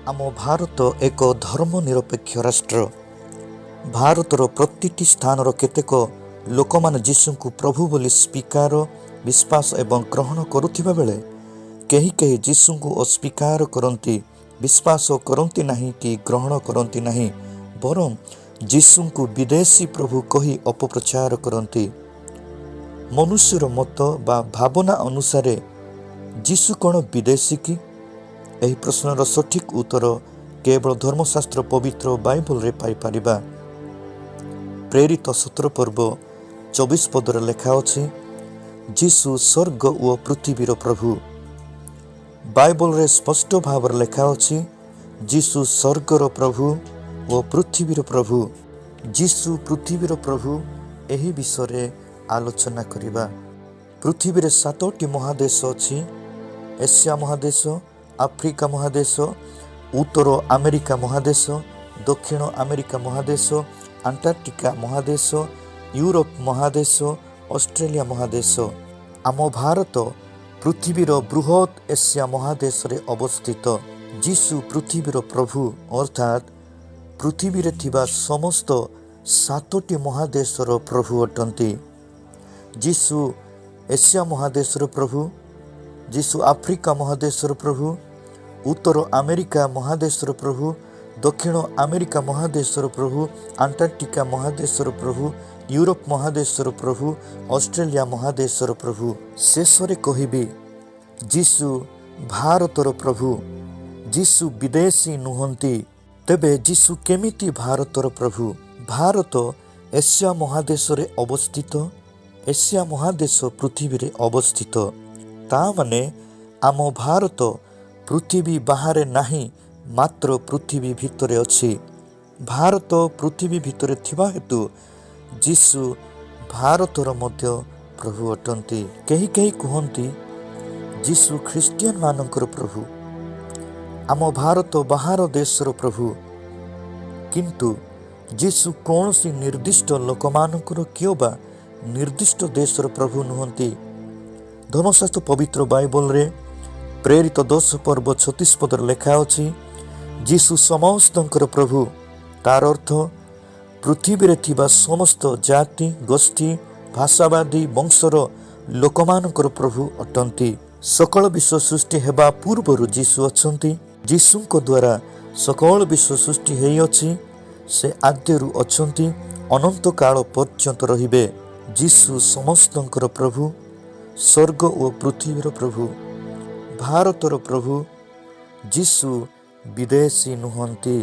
ଆମ ଭାରତ ଏକ ଧର୍ମ ନିରପେକ୍ଷ ରାଷ୍ଟ୍ର। ଭାରତର ପ୍ରତିଟି ସ୍ଥାନର କେତେକ ଲୋକମାନେ ଯୀଶୁଙ୍କୁ ପ୍ରଭୁ ବୋଲି ସ୍ୱୀକାର, ବିଶ୍ୱାସ ଏବଂ ଗ୍ରହଣ କରୁଥିବା ବେଳେ କେହି କେହି ଯୀଶୁଙ୍କୁ ଅସ୍ୱୀକାର କରନ୍ତି, ବିଶ୍ୱାସ କରନ୍ତି ନାହିଁ କି ଗ୍ରହଣ କରନ୍ତି ନାହିଁ, ବରଂ ଯୀଶୁଙ୍କୁ ବିଦେଶୀ ପ୍ରଭୁ କହି ଅପପ୍ରଚାର କରନ୍ତି। ମନୁଷ୍ୟର ମତ ବା ଭାବନା ଅନୁସାରେ ଯୀଶୁ କ'ଣ ବିଦେଶୀ କି? ଏହି ପ୍ରଶ୍ନର ସଠିକ୍ ଉତ୍ତର କେବଳ ଧର୍ମଶାସ୍ତ୍ର ପବିତ୍ର ବାଇବଲରେ ପାଇପାରିବା। ପ୍ରେରିତ 17 ପର୍ବ 24 ପଦରେ ଲେଖା ଅଛି, ଯୀଶୁ ସ୍ୱର୍ଗ ଓ ପୃଥିବୀର ପ୍ରଭୁ। ବାଇବଲରେ ସ୍ପଷ୍ଟ ଭାବରେ ଲେଖା ଅଛି, ଯୀଶୁ ସ୍ୱର୍ଗର ପ୍ରଭୁ ଓ ପୃଥିବୀର ପ୍ରଭୁ। ଯୀଶୁ ପୃଥିବୀର ପ୍ରଭୁ, ଏହି ବିଷୟରେ ଆଲୋଚନା କରିବା। ପୃଥିବୀରେ ସାତୋଟି ମହାଦେଶ ଅଛି: ଏସିଆ ମହାଦେଶ, ଆଫ୍ରିକା ମହାଦେଶ, ଉତ୍ତର ଆମେରିକା ମହାଦେଶ, ଦକ୍ଷିଣ ଆମେରିକା ମହାଦେଶ, ଆଣ୍ଟାର୍କଟିକା ମହାଦେଶ, ୟୁରୋପ ମହାଦେଶ, ଅଷ୍ଟ୍ରେଲିଆ ମହାଦେଶ। ଆମ ଭାରତ ପୃଥିବୀର ବୃହତ୍ ଏସିଆ ମହାଦେଶରେ ଅବସ୍ଥିତ। ଯୀଶୁ ପୃଥିବୀର ପ୍ରଭୁ, ଅର୍ଥାତ୍ ପୃଥିବୀରେ ଥିବା ସମସ୍ତ ସାତୋଟି ମହାଦେଶର ପ୍ରଭୁ ଅଟନ୍ତି। ଯୀଶୁ ଏସିଆ ମହାଦେଶର ପ୍ରଭୁ, ଯୀଶୁ ଆଫ୍ରିକା ମହାଦେଶର ପ୍ରଭୁ, ଉତ୍ତର ଆମେରିକା ମହାଦେଶର ପ୍ରଭୁ, ଦକ୍ଷିଣ ଆମେରିକା ମହାଦେଶର ପ୍ରଭୁ, ଆଣ୍ଟାର୍କଟିକା ମହାଦେଶର ପ୍ରଭୁ, ୟୁରୋପ ମହାଦେଶର ପ୍ରଭୁ, ଅଷ୍ଟ୍ରେଲିଆ ମହାଦେଶର ପ୍ରଭୁ। ଶେଷରେ କହିବି, ଯୀଶୁ ଭାରତର ପ୍ରଭୁ। ଯୀଶୁ ବିଦେଶୀ ନୁହନ୍ତି। ତେବେ ଯୀଶୁ କେମିତି ଭାରତର ପ୍ରଭୁ? ଭାରତ ଏସିଆ ମହାଦେଶରେ ଅବସ୍ଥିତ। ଏସିଆ ମହାଦେଶ ପୃଥିବୀରେ ଅବସ୍ଥିତ। ତା ମାନେ ଆମ ଭାରତ ପୃଥିବୀ ବାହାରେ ନାହିଁ, ମାତ୍ର ପୃଥିବୀ ଭିତରେ ଅଛି। ଭାରତ ପୃଥିବୀ ଭିତରେ ଥିବା ହେତୁ ଯୀଶୁ ଭାରତର ମଧ୍ୟ ପ୍ରଭୁ ଅଟନ୍ତି। କେହି କେହି କୁହନ୍ତି, ଯୀଶୁ ଖ୍ରୀଷ୍ଟିଆନ ମାନଙ୍କର ପ୍ରଭୁ, ଆମ ଭାରତ ବାହାର ଦେଶର ପ୍ରଭୁ। କିନ୍ତୁ ଯୀଶୁ କୌଣସି ନିର୍ଦ୍ଦିଷ୍ଟ ଲୋକମାନଙ୍କର କିମ୍ବା ନିର୍ଦ୍ଦିଷ୍ଟ ଦେଶର ପ୍ରଭୁ ନୁହନ୍ତି। ଧର୍ମଶାସ୍ତ୍ର ପବିତ୍ର ବାଇବଲରେ ପ୍ରେରିତ 10 ପର୍ବ 36 ପଦରେ ଲେଖା ଅଛି, ଯୀଶୁ ସମସ୍ତଙ୍କର ପ୍ରଭୁ। ତାର ଅର୍ଥ ପୃଥିବୀରେ ଥିବା ସମସ୍ତ ଜାତି, ଗୋଷ୍ଠୀ, ଭାଷାବାଦୀ, ବଂଶର ଲୋକମାନଙ୍କର ପ୍ରଭୁ ଅଟନ୍ତି। ସକଳ ବିଶ୍ୱ ସୃଷ୍ଟି ହେବା ପୂର୍ବରୁ ଯୀଶୁ ଅଛନ୍ତି। ଯୀଶୁଙ୍କ ଦ୍ୱାରା ସକଳ ବିଶ୍ୱ ସୃଷ୍ଟି ହେଇଅଛି। ସେ ଆଦ୍ୟରୁ ଅଛନ୍ତି, ଅନନ୍ତ କାଳ ପର୍ଯ୍ୟନ୍ତ ରହିବେ। ଯୀଶୁ ସମସ୍ତଙ୍କର ପ୍ରଭୁ, ସ୍ୱର୍ଗ ଓ ପୃଥିବୀର ପ୍ରଭୁ, ଭାରତର ପ୍ରଭୁ। ଯୀଶୁ ବିଦେଶୀ ନୁହନ୍ତି।